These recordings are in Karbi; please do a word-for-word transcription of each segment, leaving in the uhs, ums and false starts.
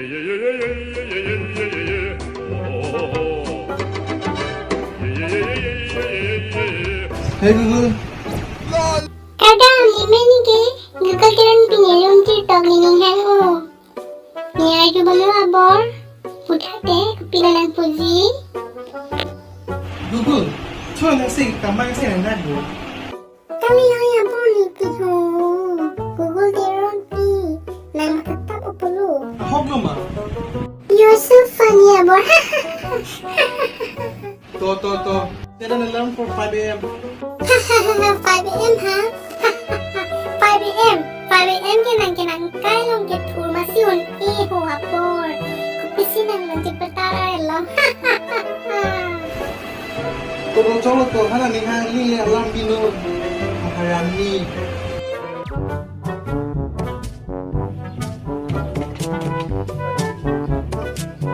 Hey Google. Kadam, limeni ke Google Teron pi ne room tir tok lining hang o. Ne arju bom lo abor. Puthot te kopi lo nangpuji. Google, chua nang si kamang si nang nadu. Kali hai abor ni pi ho. Google Teron pi. Nang mathap pulo. Ahok lo ma? You're so funny abor. To, to, to. Set an alarm for five a m. Five a m ha? Five a m. Five a m ke nang ke nang kai long ke thur masi un-e ho apor. Kopisi nang nang chepetar ai long. To, to, cholo to, hana ni ha ni le alarm pilo. Haram ni.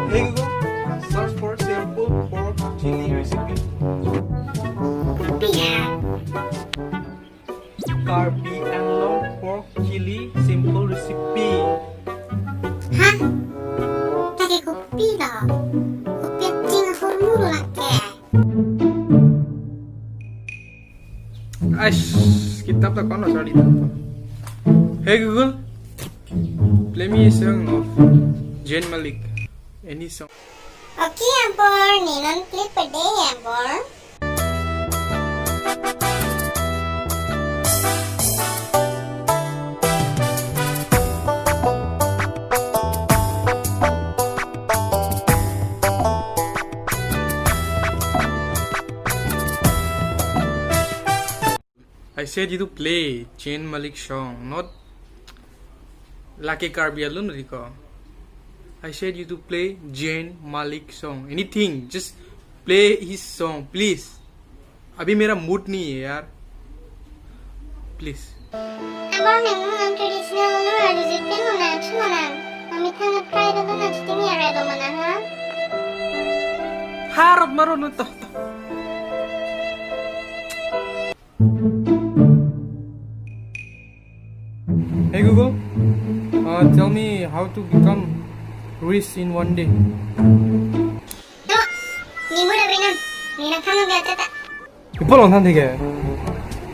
Hey Google, search for simple pork chili recipe. Kopi ha? Karbi Anglong pork chili simple recipe. Ha? Lake kopi lo? Kopi aching ahormu lo lake. Aish, kitab ta kono sali ta. Hey Google, play me a song of Zayn Malik. Any song? Okay, abor, ne non play pade abor. I said you to play Zayn Malik song, not Lake Karbi alun riko. I said you to play Zayn Malik song. Anything, just play his song, please. अभी मेरा मूड नहीं है यार, please. Abang neng nang traditional lo, adu zipin lo nang chu nang. Mami thang try do na chuti ni are do mana ha. Harap maro no to. Hey Google, uh, tell me how to become rich in one day. Ni mura binam, ni nang khang biya tata. People on than thik hai.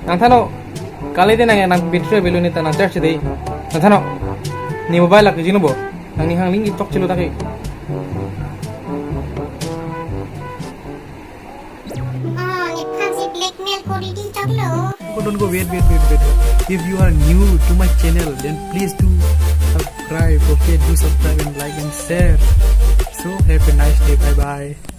Nang thano, kali de nang nang bitri belu ni ta nang charge de. Nang thano, ne mobile lak jinu bo. Nang ni hang ling tok chilo ta ke. Oh, nephan si blackmail kori di choklo. Hold on, go, wait, wait, wait, wait. If you are new to my channel, then please do subscribe, okay? Do subscribe and like and share. So, have a nice day. Bye bye.